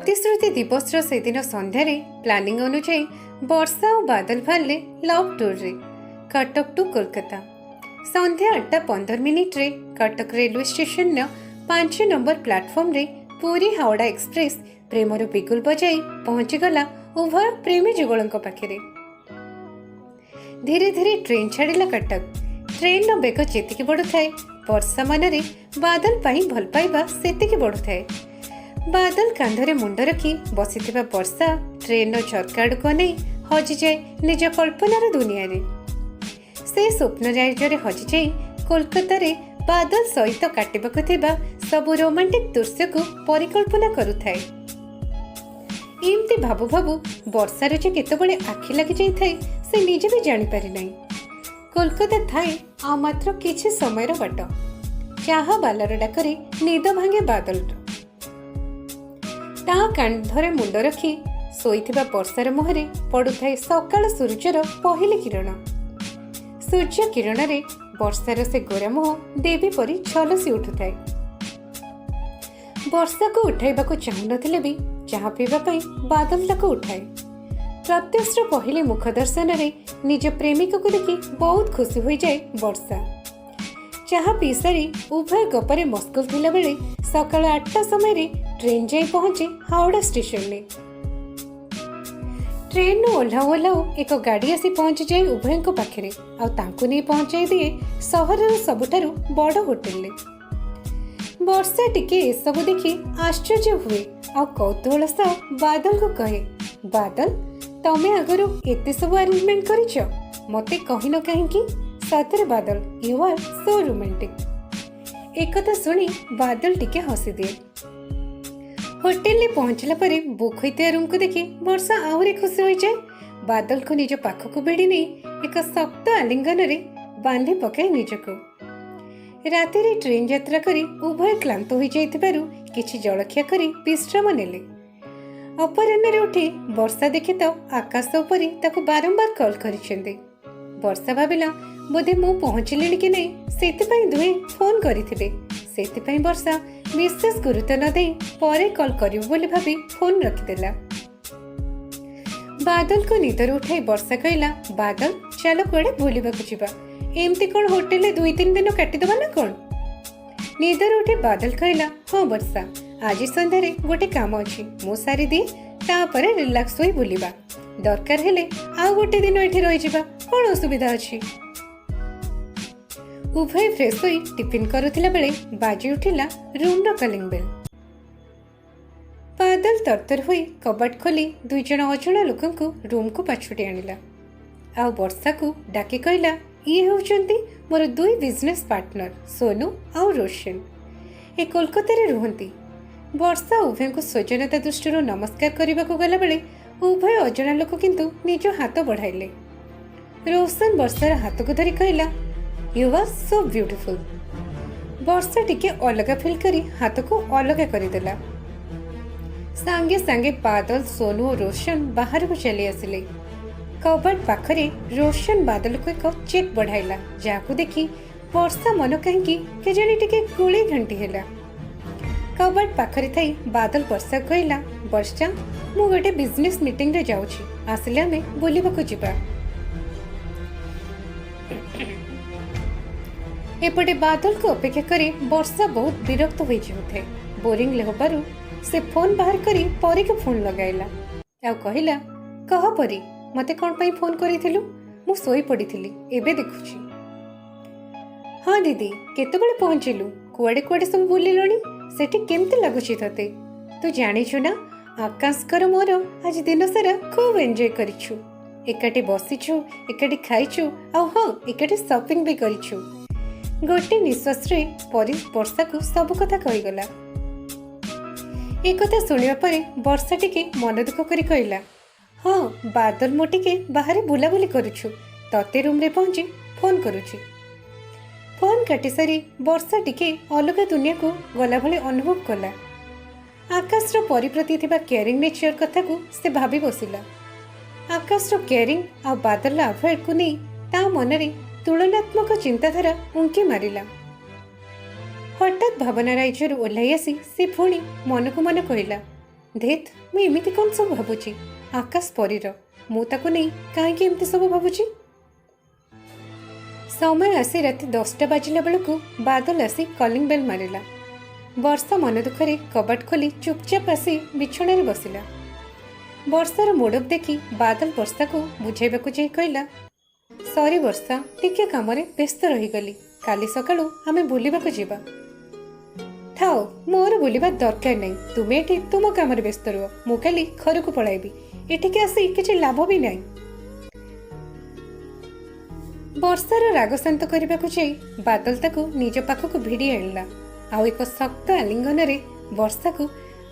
ପ୍ରତିଶ୍ରୁତି ଦିବସର ସେଦିନ ସନ୍ଧ୍ୟାରେ ପ୍ଲାନିଂ ଅନୁଯାୟୀ ବର୍ଷା ଓ ବାଦଲ ବାହାରିଲେ ଲଭ୍ ଟୁର୍ରେ କଟକ ଟୁ କୋଲକାତା। ସନ୍ଧ୍ୟା 8ଟା 15 ମିନିଟ୍ରେ କଟକ ରେଲୱେ ଷ୍ଟେସନର 5 ନମ୍ବର ପ୍ଲାଟଫର୍ମରେ ପୁରୀ ହାୱଡ଼ା ଏକ୍ସପ୍ରେସ୍ ପ୍ରେମର ବିଗୁଲ ବଜାଇ ପହଞ୍ଚିଗଲା ଉଭୟ ପ୍ରେମୀ ଯୁଗଳଙ୍କ ପାଖରେ। ଧୀରେ ଧୀରେ ଟ୍ରେନ୍ ଛାଡ଼ିଲା କଟକ। ଟ୍ରେନ୍ର ବେଗ ଯେତିକି ବଢ଼ୁଥାଏ, ବର୍ଷା ମନରେ ବାଦଲ ପାଇଁ ଭଲ ପାଇବା ସେତିକି ବଢ଼ୁଥାଏ। ବାଦଲ କାନ୍ଧରେ ମୁଣ୍ଡ ରଖି ବସିଥିବା ବର୍ଷା ଟ୍ରେନ୍ର ଝରକା ଆଡ଼କୁ ଅନେଇ ହଜିଯାଏ ନିଜ କଳ୍ପନାର ଦୁନିଆରେ। ସେ ସ୍ୱପ୍ନ ରାଜ୍ୟରେ ହଜିଯାଇ କୋଲକାତାରେ ବାଦଲ ସହିତ କାଟିବାକୁ ଥିବା ସବୁ ରୋମାଣ୍ଟିକ୍ ଦୃଶ୍ୟକୁ ପରିକଳ୍ପନା କରୁଥାଏ। ଏମିତି ଭାବୁ ଭାବୁ ବର୍ଷାର ଯେ କେତେବେଳେ ଆଖି ଲାଗିଯାଇଥାଏ, ସେ ନିଜେ ବି ଜାଣିପାରେ ନାହିଁ। କୋଲକାତା ଥାଏ ଆଉ ମାତ୍ର କିଛି ସମୟର ବାଟ। ଚାହା ବାଲାର ଡାକରେ ନିଦ ଭାଙ୍ଗେ ବାଦଲର। ତା କାନ୍ଧରେ ମୁଣ୍ଡ ରଖି ଶୋଇଥିବା ବର୍ଷାର ମୁହଁରେ ପଡୁଥାଏ ସକାଳ ସୂର୍ଯ୍ୟର ପହିଲି କିରଣ। ସୂର୍ଯ୍ୟ କିରଣରେ ବର୍ଷାର ସେ ଗୋରା ମୁହଁ ଦେବୀ ପରି ଝଲସି ଉଠୁଥାଏ। ବର୍ଷାକୁ ଉଠାଇବାକୁ ଚାହୁଁନଥିଲେ ବି ଚାହା ପିଇବା ପାଇଁ ବାଦଲ ତାକୁ ଉଠାଏ। ପ୍ରତ୍ୟୁଷର ପହିଲି ମୁଖ ଦର୍ଶନରେ ନିଜ ପ୍ରେମିକକୁ ଦେଖି ବହୁତ ଖୁସି ହୋଇଯାଏ ବର୍ଷା। ଚାହା ପିଇସାରି ଉଭୟ ଗପରେ ମସଗୁଲ ଥିଲାବେଳେ ସକାଳ 8ଟା ସମୟରେ ଟ୍ରେନ୍ ଯାଇ ପହଞ୍ଚେ ହାୱଡ଼ା ଷ୍ଟେସନରେ। ଟ୍ରେନ୍ରୁ ଓହ୍ଲାଉ ଓହ୍ଲାଉ ଏକ ଗାଡ଼ି ଆସି ପହଞ୍ଚିଯାଏ ଉଭୟଙ୍କ ପାଖରେ ଆଉ ତାଙ୍କୁ ନେଇ ପହଞ୍ଚାଇ ଦିଏ ସହରର ସବୁଠାରୁ ବଡ଼ ହୋଟେଲରେ। ବର୍ଷା ଟିକେ ଏସବୁ ଦେଖି ଆଶ୍ଚର୍ଯ୍ୟ ହୁଏ ଆଉ କୌତୂହଳ ସହ ବାଦଲକୁ କହେ, "ବାଦଲ, ତମେ ଆଗରୁ ଏତେ ସବୁ ଆରେଞ୍ଜମେଣ୍ଟ କରିଛ, ମତେ କହିନ କାହିଁକି? ସତରେ ବାଦଲ, you are so romantic." ଏକଥା ଶୁଣି ବାଦଲ ଟିକେ ହସିଦିଏ। ହୋଟେଲରେ ପହଞ୍ଚିଲା ପରେ ବୁକ୍ ହୋଇଥିବା ରୁମ୍କୁ ଦେଖି ବର୍ଷା ଆହୁରି ଖୁସି ହୋଇଯାଏ। ବାଦଲକୁ ନିଜ ପାଖକୁ ଭିଡ଼ି ନେଇ ଏକ ଶକ୍ତ ଆଲିଙ୍ଗନରେ ବାନ୍ଧି ପକାଏ ନିଜକୁ। ରାତିରେ ଟ୍ରେନ୍ ଯାତ୍ରା କରି ଉଭୟ କ୍ଳାନ୍ତ ହୋଇଯାଇଥିବାରୁ କିଛି ଜଳଖିଆ କରି ବିଶ୍ରାମ ନେଲେ। ଅପରାହ୍ନରେ ଉଠି ବର୍ଷା ଦେଖେ ତ ଆକାଶ ଉପରେ ତାକୁ ବାରମ୍ବାର କଲ୍ କରିଛନ୍ତି। ବର୍ଷା ଭାବିଲା, ବୋଧେ ମୁଁ ପହଞ୍ଚିଲିଣି କି ନାହିଁ, ସେଥିପାଇଁ ଦୁହେଁ ଫୋନ୍ କରିଥିବେ। ସେଥିପାଇଁ ବର୍ଷା ବିଶେଷ ଗୁରୁତ୍ୱ ନ ଦେଇ ପରେ କଲ୍ କରିବୁ ବୋଲି ଭାବି ଫୋନ୍ ରଖିଦେଲା। ବାଦଲକୁ ନିଦରୁ ଉଠାଇ ବର୍ଷା କହିଲା, "ବାଦଲ, ଚାଲ କୁଆଡ଼େ ବୁଲିବାକୁ ଯିବା। ଏମିତି କ'ଣ ହୋଟେଲରେ 2-3 ଦିନ କାଟିଦେବା ନା କ'ଣ?" ନିଦରୁ ଉଠି ବାଦଲ କହିଲା, "ହଁ ବର୍ଷା, ଆଜି ସନ୍ଧ୍ୟାରେ ଗୋଟେ କାମ ଅଛି, ମୁଁ ସାରିଦିଏ, ତାପରେ ରିଲାକ୍ସ ହୋଇ ବୁଲିବା। ଦରକାର ହେଲେ ଆଉ ଗୋଟେ ଦିନ ଏଠି ରହିଯିବା, କ'ଣ ଅସୁବିଧା ଅଛି?" ଉଭୟ ଫ୍ରେଶ୍ ହୋଇ ଟିଫିନ୍ କରୁଥିଲା ବେଳେ ବାଜି ଉଠିଲା ରୁମ୍ର କଲିଂ ବେଲ୍। ବାଦଲ ତରତର ହୋଇ କବାଟ ଖୋଲି ଦୁଇ ଜଣ ଅଜଣା ଲୋକଙ୍କୁ ରୁମ୍କୁ ପାଛୋଟି ଆଣିଲା ଆଉ ବର୍ଷାକୁ ଡାକି କହିଲା, "ଇଏ ହେଉଛନ୍ତି ମୋର ଦୁଇ ବିଜନେସ୍ ପାର୍ଟନର ସୋନୁ ଆଉ ରୋଶନ। ଏ କୋଲକାତାରେ ରୁହନ୍ତି।" ବର୍ଷା ଉଭୟଙ୍କୁ ସ୍ୱଜନତା ଦୃଷ୍ଟିରୁ ନମସ୍କାର କରିବାକୁ ଗଲାବେଳେ ଉଭୟ ଅଜଣା ଲୋକ କିନ୍ତୁ ନିଜ ହାତ ବଢ଼ାଇଲେ। ରୋଶନ ବର୍ଷାର ହାତକୁ ଧରି କହିଲା, "You are so beautiful." ବର୍ଷା ଟିକେ ଅଲଗା ଫିଲ୍ କରି ହାତକୁ ଅଲଗା କରିଦେଲା। ସାଙ୍ଗେ ସାଙ୍ଗେ ବାଦଲ, ସୋନୁ ଓ ରୋଶନ ବାହାରକୁ ଚାଲି ଆସିଲେ। କବାଟ ପାଖରେ ରୋଶନ ବାଦଲକୁ ଏକ ଚେକ୍ ବଢ଼ାଇଲା, ଯାହାକୁ ଦେଖି ବର୍ଷା ମନ କାହିଁକି କେଜାଣି ଟିକେ ଗୋଳେଇ ଘାଣ୍ଟି ହେଲା। କବାଟ ପାଖରେ ଥାଇ ବାଦଲ ବର୍ଷାକୁ କହିଲା, "ବର୍ଷା, ମୁଁ ଗୋଟେ ବିଜନେସ୍ ମିଟିଂରେ ଯାଉଛି। ଆସିଲେ ଆମେ ବୁଲିବାକୁ ଯିବା।" ଏପଟେ ବାଦଲକୁ ଅପେକ୍ଷା କରି ବର୍ଷା ବହୁତ ବିରକ୍ତ ହୋଇଯାଉଥାଏ। ବୋରିଂ ହେବାରୁ ସେ ଫୋନ୍ ବାହାର କରି ପରୀକୁ ଫୋନ୍ ଲଗାଇଲା ଆଉ କହିଲା, "କହ ପରୀ, ମୋତେ କ'ଣ ପାଇଁ ଫୋନ୍ କରିଥିଲୁ? ମୁଁ ଶୋଇପଡ଼ିଥିଲି, ଏବେ ଦେଖୁଛି।" "ହଁ ଦିଦି, କେତେବେଳେ ପହଞ୍ଚିଲୁ? କୁଆଡ଼େ କୁଆଡ଼େ ସବୁ ବୁଲିଲଣି? ସେଠି କେମିତି ଲାଗୁଛି ତତେ? ତୁ ଜାଣିଛୁ ନା, ଆକାଶଙ୍କର ମୋର ଆଜି ଦିନସାରା ଖୁବ୍ ଏନ୍ଜୟ କରିଛୁ। ଏକାଠି ବସିଛୁ, ଏକାଠି ଖାଇଛୁ ଆଉ ହଁ, ଏକାଠି ସପିଂ ବି କରିଛୁ।" ଗୋଟେ ନିଶ୍ୱାସରେ ପରୀ ବର୍ଷାକୁ ସବୁ କଥା କହିଗଲା। ଏକଥା ଶୁଣିବା ପରେ ବର୍ଷା ଟିକେ ମନ ଦୁଃଖ କରି କହିଲା, "ହଁ, ବାଦଲ ମୁଁ ଟିକେ ବାହାରେ ବୁଲାବୁଲି କରୁଛୁ। ତତେ ରୁମ୍ରେ ପହଞ୍ଚି ଫୋନ୍ କରୁଛି।" ଫୋନ୍ କାଟି ସାରି ବର୍ଷା ଟିକେ ଅଲଗା ଦୁନିଆକୁ ଗଲା ଭଳି ଅନୁଭବ କଲା। ଆକାଶର ପରି ପ୍ରତି ଥିବା କେୟାରିଂ ନେଚର କଥାକୁ ସେ ଭାବି ବସିଲା। ଆକାଶର କେୟାରିଂ ଆଉ ବାଦଲର ଆଭଏଡ଼କୁ ନେଇ ତା ମନରେ ତୁଳନାତ୍ମକ ଚିନ୍ତାଧାରା ଉଙ୍କି ମାରିଲା। ହଠାତ୍ ଭାବନା ରାଇଜରୁ ଓହ୍ଲାଇ ଆସି ସେ ପୁଣି ମନକୁ ମନ କହିଲା, ଧେତ୍, ମୁଁ ଏମିତି କ'ଣ ସବୁ ଭାବୁଛି? ଆକାଶ ପରୀର, ମୁଁ ତାକୁ ନେଇ କାହିଁକି ଏମିତି ସବୁ ଭାବୁଛି? ସମୟ ଆସି ରାତି 10ଟା ବାଜିଲା ବେଳକୁ ବାଦଲ ଆସି କଲିଂ ବେଲ୍ ମାରିଲା। ବର୍ଷା ମନ ଦୁଃଖରେ କବାଟ ଖୋଲି ଚୁପଚାପ ଆସି ବିଛଣାରେ ବସିଲା। ବର୍ଷାର ମୋଡ଼ପ ଦେଖି ବାଦଲ ବର୍ଷାକୁ ବୁଝାଇବାକୁ ଯାଇ କହିଲା, ସରି ବର୍ଷା, ଟିକେ କାମରେ ବ୍ୟସ୍ତ ରହିଗଲି। କାଲି ସକାଳୁ ଆମେ ବୁଲିବାକୁ ଯିବା। ଥାଉ, ମୋର ବୁଲିବା ଦରକାର ନାହିଁ। ତୁମେ ଏଠି ତୁମ କାମରେ ବ୍ୟସ୍ତ ରୁହ, ମୁଁ କାଲି ଘରକୁ ପଳାଇବି। ଏଠିକି ଆସି କିଛି ଲାଭ ବି ନାହିଁ। ବର୍ଷାର ରାଗ ଶାନ୍ତ କରିବାକୁ ଯାଇ ବାଦଲ ତାକୁ ନିଜ ପାଖକୁ ଭିଡ଼ି ଆଣିଲା ଆଉ ଏକ ଶକ୍ତ ଆଲିଙ୍ଗନରେ ବର୍ଷାକୁ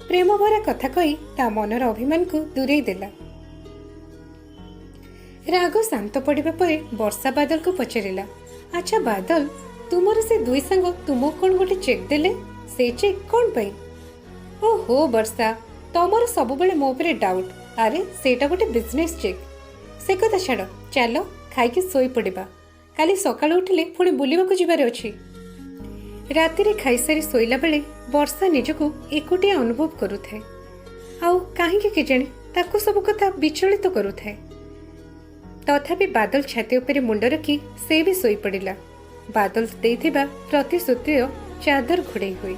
ପ୍ରେମଭରା କଥା କହି ତା ମନର ଅଭିମାନକୁ ଦୂରେଇ ଦେଲା। ରାଗ ଶାନ୍ତ ପଡ଼ିବା ପରେ ବର୍ଷା ବାଦଲକୁ ପଚାରିଲା, ଆଚ୍ଛା ବାଦଲ, ତୁମର ସେ ଦୁଇ ସାଙ୍ଗ ତୁମକୁ କ'ଣ ଗୋଟେ ଚେକ୍ ଦେଲେ? ସେ ଚେକ୍ କ'ଣ ପାଇଁ? ଓହୋ ବର୍ଷା, ତମର ସବୁବେଳେ ମୋ ଉପରେ ଡାଉଟ୍। ଆରେ ସେଇଟା ଗୋଟେ ବିଜନେସ୍ ଚେକ୍। ସେ କଥା ଛାଡ଼, ଚାଲ ଖାଇକି ଶୋଇପଡ଼ିବା। କାଲି ସକାଳୁ ଉଠିଲେ ପୁଣି ବୁଲିବାକୁ ଯିବାର ଅଛି। ରାତିରେ ଖାଇସାରି ଶୋଇଲା ବେଳେ ବର୍ଷା ନିଜକୁ ଏକୁଟିଆ ଅନୁଭବ କରୁଥାଏ ଆଉ କାହିଁକି କେଜାଣି ତାକୁ ସବୁ କଥା ବିଚଳିତ କରୁଥାଏ। ତଥାପି ବାଦଲ ଛାତି ଉପରେ ମୁଣ୍ଡ ରଖି ସେ ବି ଶୋଇପଡ଼ିଲା, ବାଦଲ ଦେଇଥିବା ପ୍ରତିଶ୍ରୁତିର ଚାଦର ଘୋଡ଼େଇ ହୋଇ।